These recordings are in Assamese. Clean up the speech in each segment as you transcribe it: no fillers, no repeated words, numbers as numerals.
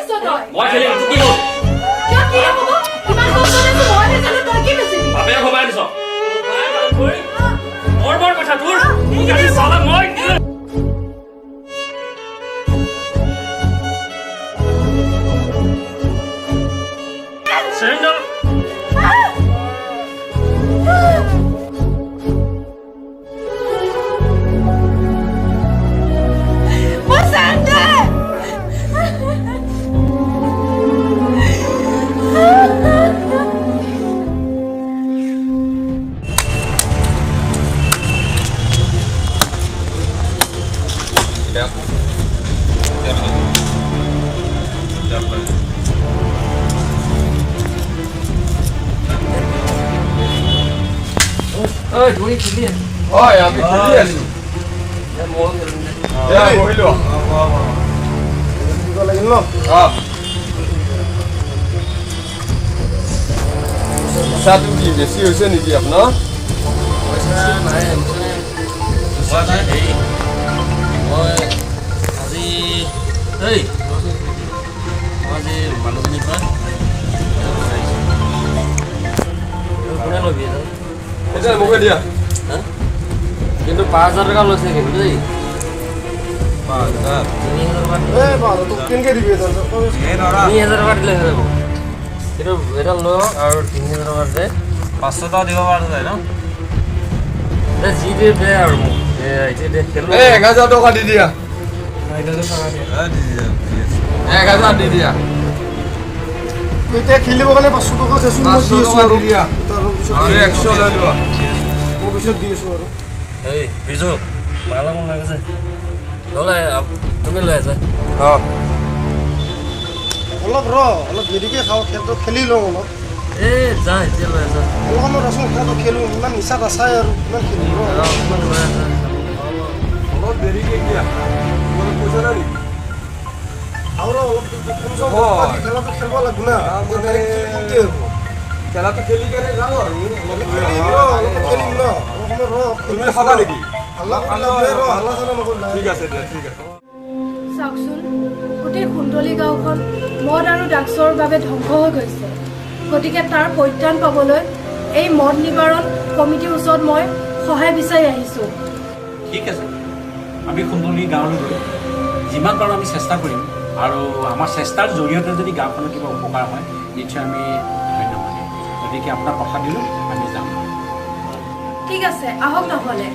বেচিছ তই? মই খেলিম, তোৰ কি হ'ল? কিয় কি হ'ব? ইমান কষ্টত আছো, মই বেচিলো, তই কি বেচিবি? বাপেৰে ভবাই দিছ। বৰ বৰ কথা তোৰ। মোক আজি চালা মই চেণ্ডেল। মোৰ চেণ্ডেল! হয়, আমি খেলি আছো। বহিলো। দিব লাগিল ন? অ, নিচাটো কি বেছি হৈছে নেকি আপোনাৰ? নাই, মানে হেৰি, মই আজি, এই মই আজি মানুহজনীৰ পৰা বিচাৰিছোঁ। কোনে ল'বি এডাল? এতিয়া মোকে দিয়া। হা? কিন্তু 5000 টকা লৈছে কিন্তু দেই। 5000? 3000 টকা দিলে। এই বাহ, তোক কেনেকে দিবি এডাল? 3000 টকা দিলে হৈ যাব। কিন্তু এডাল লৈ আৰু 3000 টকা দে। 500 টকা দিব পৰা যায় ন? দে, যি দে দে আৰু মোক দে, এতিয়া দে, খেলোঁ। এই 1000 টকা দি দিয়া। দি 1000 দি দিয়া। এতিয়া খেলিব কাৰণে 500 টকা দেচোন, মই 500 দি আছো টকা আৰু দি দিয়া। তাৰপিছত আৰু 100 লৈ লোৱা। মই পিছত দি আছো আৰু। এই বিজু, মালা মন লাগিছে নহ'লে তুমি লৈ আছা। অ। অলপ ৰ, অলপ দেৰিকে খাওঁ, খেলটো খেলি লওঁ অলপ। এই যা, এতিয়া লৈ আছা। অলপ সময় ৰচোন, খেলটো খেলোঁ। ইমান নিচাত আছাই আৰু কিমান খেলিম, ৰ। অকণমান লৈ আছা। অলপ দেৰিকে দিয়া। তোমাৰ পইচা নাই নেকি? আৰু ৰ অলপ, কমচে কম খেলাটো খেলিব লাগিব না। মানে খেলি হ'ব। খেলাটো খেলি কেনে যাওঁ আৰু অলপ লৈ খেলিম আহা। ৰ, অলপ খেলিম ন, অলপ সময় ৰ। তুমি খাবা নেকি? হাল্লা কৰিলে ৰ, হাল্লা চাল্লা নকৰিলে। ঠিক আছে দিয়া, ঠিক আছে। চাওকচোন, গোটেই সোণতলী গাঁওখন মদ আৰু ড্ৰাগছৰ বাবে ধ্বংস হৈ গৈছে। গতিকে তাৰ পৰিত্ৰাণ পাবলৈ এই মদ নিবাৰণ কমিটিৰ ওচৰত মই সহায় বিচাৰি আহিছোঁ। ঠিক আছে, আমি সোণতলী গাঁৱলৈ গৈ যিমান পাৰোঁ আমি চেষ্টা কৰিম আৰু আমাৰ চেষ্টাৰ জৰিয়তে যদি গাঁওখনৰ কিবা উপকাৰ হয়, নিশ্চয় আমি ধন্য মানিম। গতিকে আপোনাক কথা দিলোঁ, আমি যাম। ঠিক আছে, আহক নহ'লে।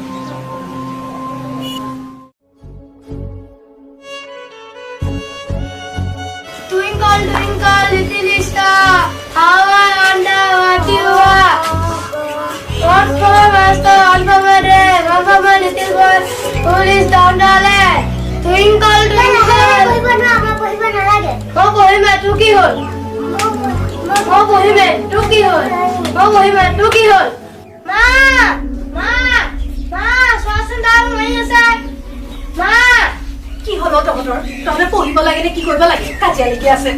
Twinkle, twinkle, little star, how I wonder what you are. One for my master, one for my dad, one for my little boy who lives down the lane. Twinkle, twinkle. মই পঢ়িমে, তোৰ কি হ'ল? মই পঢ়িমে, তোৰ কি হ'ল? মই পঢ়িমে, তোৰ কি হ'ল? মা, মা, মা, চোৱাচোন, তাৰ মাৰি আছে। মা। কি হ'ল অ তহঁতৰ? তহঁতে পঢ়িব লাগে নে কি কৰিব লাগে? কাজিয়া লাগি আছে।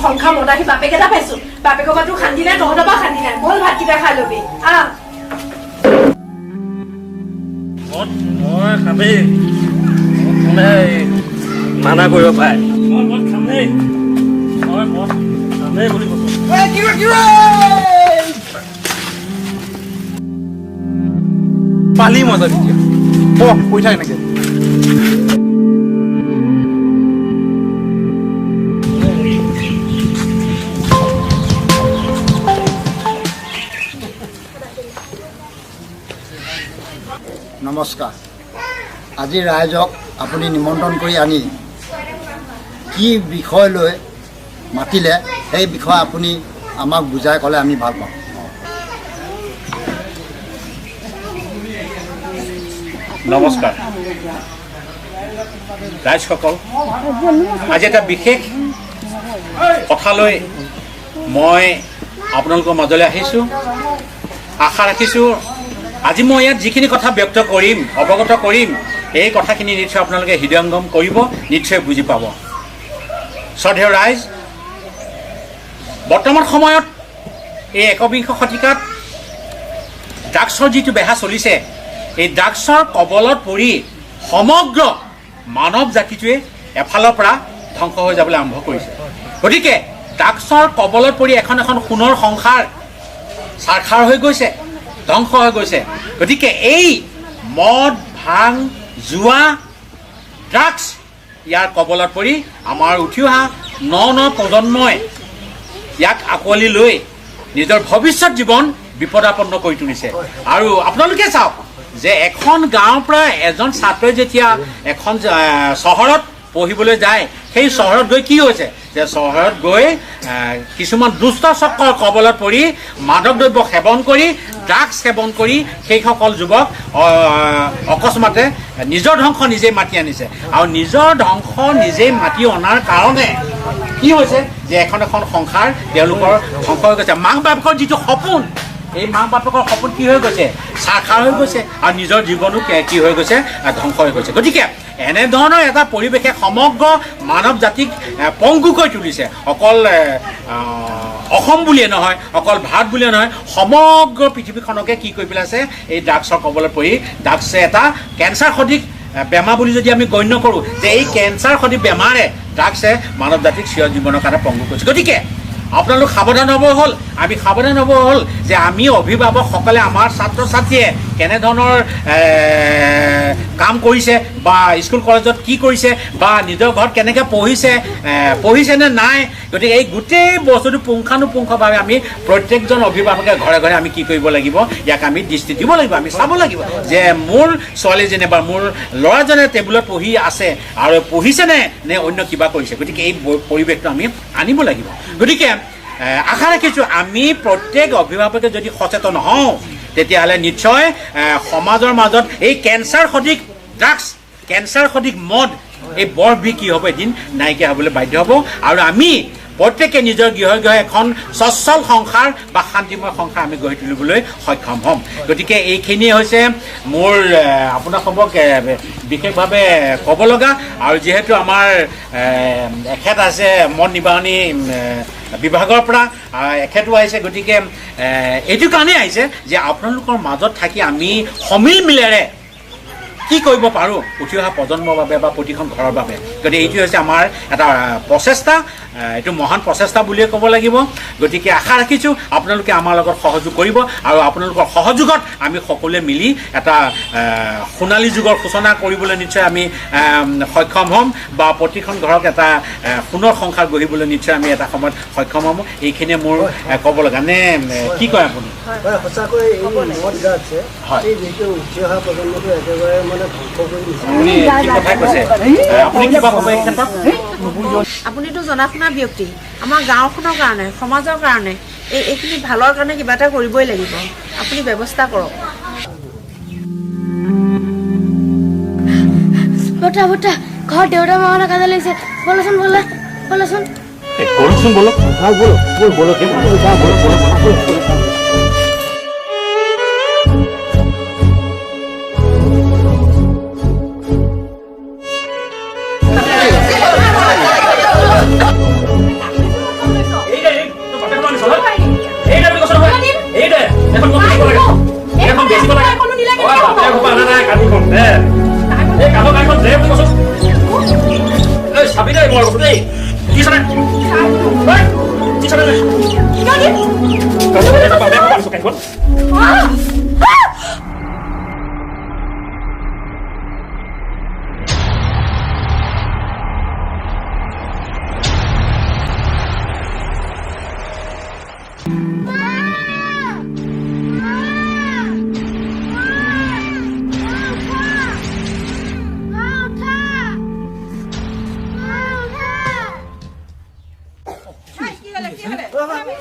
সংসাৰ মদাহী বাপেক এটা পাইছো, বাপেকৰ পৰা তোৰ শান্তি নাই, তহঁতৰ পৰা শান্তি নাই। ব'ল, ভাতকেইটা খাই ল'বি, আহ। মদ মই খামেই। মোক কোনে মানা কৰিব পাৰে? মই মদ খামেই, মই মদ খামেই বুলি কৈছোঁ। পালি মজা তেতিয়া। বহ, কৈ থাক এনেকে। নমস্কাৰ। আজি ৰাইজক আপুনি নিমন্ত্ৰণ কৰি আনি কি বিষয় লৈ মাতিলে, সেই বিষয়ে আপুনি আমাক বুজাই ক'লে আমি ভাল পাওঁ। নমস্কাৰ ৰাইজসকল। আজি এটা বিশেষ কথালৈ মই আপোনালোকৰ মাজলৈ আহিছোঁ। আশা ৰাখিছোঁ, আজি মই ইয়াত যিখিনি কথা ব্যক্ত কৰিম, অৱগত কৰিম, এই কথাখিনি নিশ্চয় আপোনালোকে হৃদয়ংগম কৰিব, নিশ্চয় বুজি পাব। শ্ৰদ্ধেয় ৰাইজ, বৰ্তমান সময়ত এই 21শ শতিকাত ড্ৰাগছৰ যিটো বেহা চলিছে, এই ড্ৰাগছৰ কবলত পৰি সমগ্ৰ মানৱ জাতিটোৱে এফালৰ পৰা ধ্বংস হৈ যাবলৈ আৰম্ভ কৰিছে। গতিকে ড্ৰাগছৰ কবলত পৰি এখন এখন সোণৰ সংসাৰ ছাৰখাৰ হৈ গৈছে, ধ্বংস হৈ গৈছে। গতিকে এই মদ, ভাং, জুৱা, ড্ৰাগছ ইয়াৰ কবলত পৰি আমাৰ উঠি অহা ন ন প্ৰজন্মই ইয়াক আঁকোৱালি লৈ নিজৰ ভৱিষ্যত জীৱন বিপদাপন্ন কৰি তুলিছে। আৰু আপোনালোকে চাওক যে এখন গাঁৱৰ পৰা এজন ছাত্ৰই যেতিয়া এখন চহৰত পঢ়িবলৈ যায়, সেই চহৰত গৈ কি হৈছে যে চহৰত গৈ কিছুমান দুষ্ট চক্ৰৰ কবলত পৰি মাদক দ্ৰব্য সেৱন কৰি, ড্ৰাগছ সেৱন কৰি সেইসকল যুৱক অকস্মাতে নিজৰ ধ্বংস নিজেই মাতি আনিছে। আৰু নিজৰ ধ্বংস নিজেই মাতি অনাৰ কাৰণে কি হৈছে যে এখন এখন সংসাৰ তেওঁলোকৰ ধ্বংস হৈ গৈছে। মাক বাপেকৰ যিটো সপোন, এই মাক বাপেকৰ সপোন কি হৈ গৈছে, ছাৰখাৰ হৈ গৈছে আৰু নিজৰ জীৱনো কি হৈ গৈছে, ধ্বংস হৈ গৈছে। গতিকে এনেধৰণৰ এটা পৰিৱেশে সমগ্ৰ মানৱ জাতিক পংগু কৰি তুলিছে। অকল অসম বুলিয়ে নহয়, অকল ভাৰত বুলিয়ে নহয়, সমগ্ৰ পৃথিৱীখনকে কি কৰি পেলাইছে এই ড্ৰাগছৰ কবলত পৰি। ড্ৰাগছে এটা কেঞ্চাৰ সদৃশ বেমাৰ বুলি যদি আমি গণ্য কৰোঁ, যে এই কেঞ্চাৰ সদৃশ বেমাৰে ড্ৰাগছে মানৱ জাতিক চিৰ জীৱনৰ কাৰণে পংগু কৰিছে। গতিকে আপোনালোক সাৱধান হ'ব হ'ল, আমি সাৱধান হ'ব হ'ল যে আমি অভিভাৱকসকলে আমাৰ ছাত্ৰ ছাত্ৰীয়ে কেনেধৰণৰ কাম কৰিছে বা স্কুল কলেজত কি কৰিছে বা নিজৰ ঘৰত কেনেকৈ পঢ়িছে, পঢ়িছেনে নাই, গতিকে এই গোটেই বস্তুটো পুংখানুপুংখভাৱে আমি প্ৰত্যেকজন অভিভাৱকে ঘৰে ঘৰে আমি কি কৰিব লাগিব, ইয়াক আমি দৃষ্টি দিব লাগিব। আমি চাব লাগিব যে মোৰ ছোৱালীজনে বা মোৰ ল'ৰাজনে টেবুলত পঢ়ি আছে আৰু পঢ়িছেনে নে অন্য কিবা কৰিছে। গতিকে এই পৰিৱেশটো আমি আনিব লাগিব। গতিকে আশা ৰাখিছোঁ আমি প্ৰত্যেক অভিভাৱকে যদি সচেতন হওঁ, তেতিয়াহ'লে নিশ্চয় সমাজৰ মাজত এই কেঞ্চাৰ সদৃশ ড্ৰাগছ, কেঞ্চাৰ সদৃশ মদ, এই বৰবিহ কি হ'ব এদিন নাইকিয়া হ'বলৈ বাধ্য হ'ব। আৰু আমি প্ৰত্যেকে নিজৰ গৃহ গৃহ এখন সচ্ছল সংসাৰ বা শান্তিময় সংসাৰ আমি গঢ়ি তুলিবলৈ সক্ষম হ'ম। গতিকে এইখিনিয়ে হৈছে মোৰ আপোনাসবক বিশেষভাৱে ক'ব লগা। আৰু যিহেতু আমাৰ এখেত আছে মদ নিবাৰণী বিভাগৰ পৰা এখেতো আহিছে, গতিকে এইটো কাৰণেই আহিছে যে আপোনালোকৰ মাজত থাকি আমি সমিল মিলেৰে কি কৰিব পাৰোঁ উঠি অহা প্ৰজন্মৰ বাবে বা প্ৰতিখন ঘৰৰ বাবে। গতিকে এইটো হৈছে আমাৰ এটা প্ৰচেষ্টা, এইটো মহান প্ৰচেষ্টা বুলিয়ে ক'ব লাগিব। গতিকে আশা ৰাখিছোঁ আপোনালোকে আমাৰ লগত সহযোগ কৰিব আৰু আপোনালোকৰ সহযোগত আমি সকলোৱে মিলি এটা সোণালী যুগৰ সূচনা কৰিবলৈ নিশ্চয় আমি সক্ষম হ'ম বা প্ৰতিখন ঘৰক এটা সোণৰ সংসাৰ গঢ়িবলৈ নিশ্চয় আমি এটা সময়ত সক্ষম হ'ম। এইখিনিয়ে মোৰ ক'ব লগা। নে কি কয় আপুনি? সঁচাকৈ এই মদ ড্ৰাগছে এই যিটো উঠি অহা প্ৰজন্মটো একেবাৰে মানে ধ্বংস কৰি দিছে। আপুনি কিবা ক'ব এই ক্ষেত্ৰত? আপুনিতো জনা শুনা ব্যক্তি, আমাৰ গাঁওখনৰ কাৰণে, সমাজৰ কাৰণে এইখিনি ভালৰ কাৰণে কিবা এটা কৰিবই লাগিব। আপুনি ব্যৱস্থা কৰক। বৰ্তা বৰ্তা, ঘৰত দেউতা মাহঁতে কাজিয়া লাগিছে, ব'লাচোন ব'লা, ব'লাচোন। বলকচোন বলক, বলক বলক বলক বলক। কেনেকুৱা মানুহ?